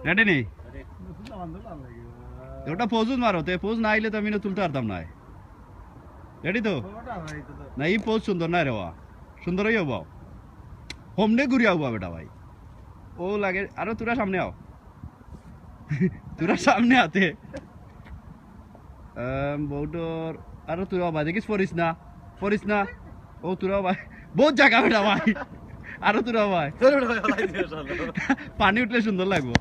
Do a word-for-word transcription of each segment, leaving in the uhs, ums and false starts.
রেডি নি? ওটা পোজ মারো, তে পোজ না আইলে তো আমি না তুলতে পারতাম না। রেডি তো? না, এই পোজ সুন্দর না রে বা। সুন্দর অইবো বা। হমনে ঘুরি আউবা বেটা ভাই। ও লাগে, আরো তোরা সামনে আও। তোরা সামনে আতে। আম, বউডর, আরো তোরা ভাই, দেখিস পড়িস না, পড়িস না। ও তোরা ভাই, বহুত জাগা বেটা ভাই। আরো তোরা ভাই। পানি উঠলে সুন্দর লাগবো।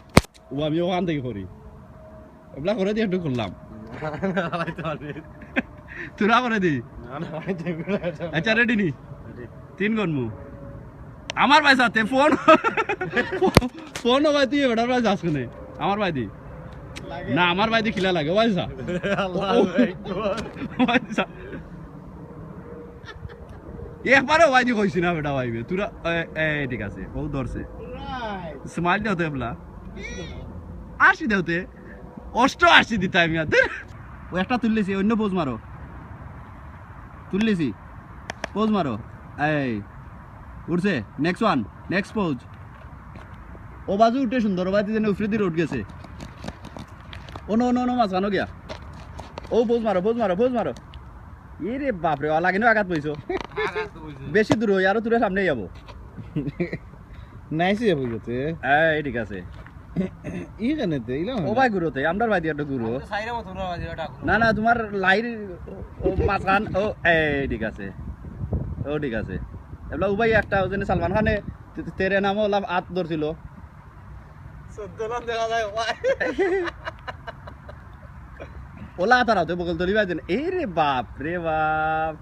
ও, আমি ওখান থেকে করি। এবলা করে দি, একটু করলাম। তোরা করে দি। আচ্ছা, রেডি নি? তিন গনমু। আমার ভাই সাথে ফোন। ফোন ভাই, তুই বেটার ভাই যাস কোনে? আমার ভাই দি। না, আমার ভাই দি খিলা লাগে, ভাই সা। ভাই সা। একবারও ভাই দি কইছি না বেটা ভাইবে। তোরা, এ, এ, ঠিক আছে, ও ধরছে। স্মাইল দেও তো এবলা। আশি দেও তে। অষ্ট আশি দিতাম ইয়াতে। ও একটা তুললেছি, অন্য পোজ মারো। তুললেছি। পোজ মারো। এই। উঠছে। Next one. Next pose. ও বাজু উঠে সুন্দর, ও বাজু যেন উফরেদি রোড গেছে। ও নো, নো, নো, মাঝখানো গিয়া। ও পোজ মারো, পোজ মারো, পোজ মারো। এ রে বাপ রে, লাগে না আঘাত পাইছো। বেশি দূর হই, আরো দূরে সামনে যাবো। নাইস হয়ে বুঝতে। হ্যাঁ, এই ঠিক আছে। ই কেনে তে, ইলা ও ভাই, ঘুরো তে, আমরার ভাই দি একটা ঘুরো। না, না, তোমার লাইন, ও, ও মাঝখান, ও, এই ঠিক আছে। ও ঠিক আছে। এবলা ও ভাই একটা, ওই জন্য সালমান খানে তে-, তেরে নামও ওলা আত ধরছিল। চোদ্দ নাম দেখা যায়, ভাই। ওলা আত হারাও তে বগল তলি ভাই দেন। এই রে বাপ রে বাপ।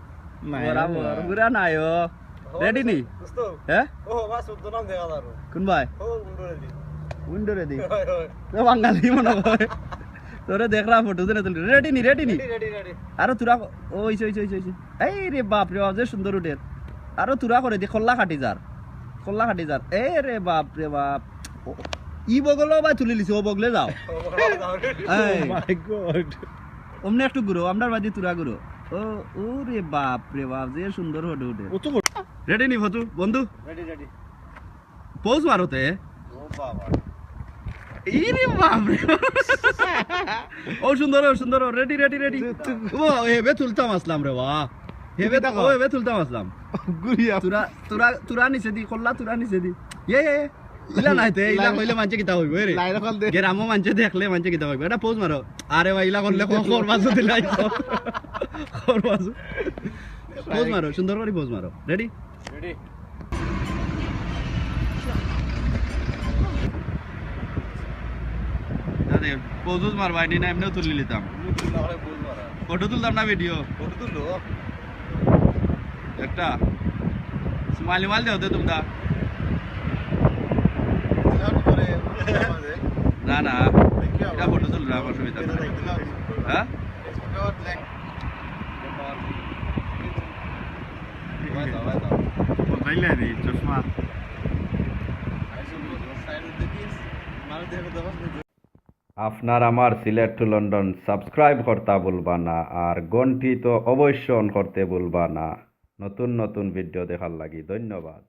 নাই, বরাবর, নাই। পুরা নায়ক। ও, রেডি নি? দোস্ত। হ্যাঁ? ও, বাবা, চোদ্দ নাম দেখা যাবে। কোন ভাই? ও, উইন্ডো রেডি। Window ready. হয়, হয়। তো বাঙালি মনে হয়। তোরে দেখরা ফটো দিলে তুলি। রেডি নি, রেডি নি? Ready, ready, ready. আরো তোরা, ও, ওইছে, ওইছে, ওইছে, ওইছে। এই রে বাপ রে বাপ, যে সুন্দর উঠের। আরো তোরা করে দি, খোল্লা কাটি যার। খোল্লা কাটি যার। এ রে বাপ রে বাপ। ও, ই বগলও ভাই তুলি লিছে, ও বগলে যাও। ও, বাবা, যাও রে। এই। Oh my God। অমনে একটু ঘুরো, আমরার বাদি তোরা ঘুরো। ও, ও রে বাপ রে বাপ, যে সুন্দর ফটো উঠে। ও তো বড়। রেডি নি ফটো, বন্ধু? Ready, ready. পোজ মারো তে। ও বাবা। এই রে বাপ রে। ও সুন্দর, ও সুন্দর, ও রেডি, রেডি, রেডি। তু-, তু-, ও, এবে তুলতাম আসলাম রে, বাহ। এবে, দেখো। ও, এবে তুলতাম আসলাম। ঘুরিয়া। তোরা, তোরা, তোরা নিচে দি, খোল্লা তোরা নিচে দি। ইয়ে, ইয়ে, ইয়ে। ইলা নাই তে, ইলা লাইন-, কইলে মানছে কিতা হইব, এ রে? লাইন অকল দে। গ্রামও মানছে দেখলে মানছে কিতা হইব। এটা পোজ মারো। আরে ভাই, ইলা করলে খ-, খরবাজও দিলাই তো। খরবাজও। পোজ মারো, সুন্দর করে পোজ মারো। রেডি? রেডি। আরে, পোজ উজ মারবায় নি না, এমনেও তুলি লিতাম। এমনি তুলি না, অনেক পোজ মারা। ফটো তুলতাম না, ভিডিও। ফটো তুললো। একটা স্মাইল মাইল দেও তো তোমরা। না, না। এটা ফটো তুললে আমার সুবিধা না। হ্যাঁ? কোথায় লেদি চশমা? আপনার আমার সিলেট টু লন্ডন সাবস্ক্রাইব করতা ভুলবা না, আর ঘন্টি তো অবশ্য অন করতে ভুলবা না। নতুন নতুন ভিডিও দেখার লাগি ধন্যবাদ।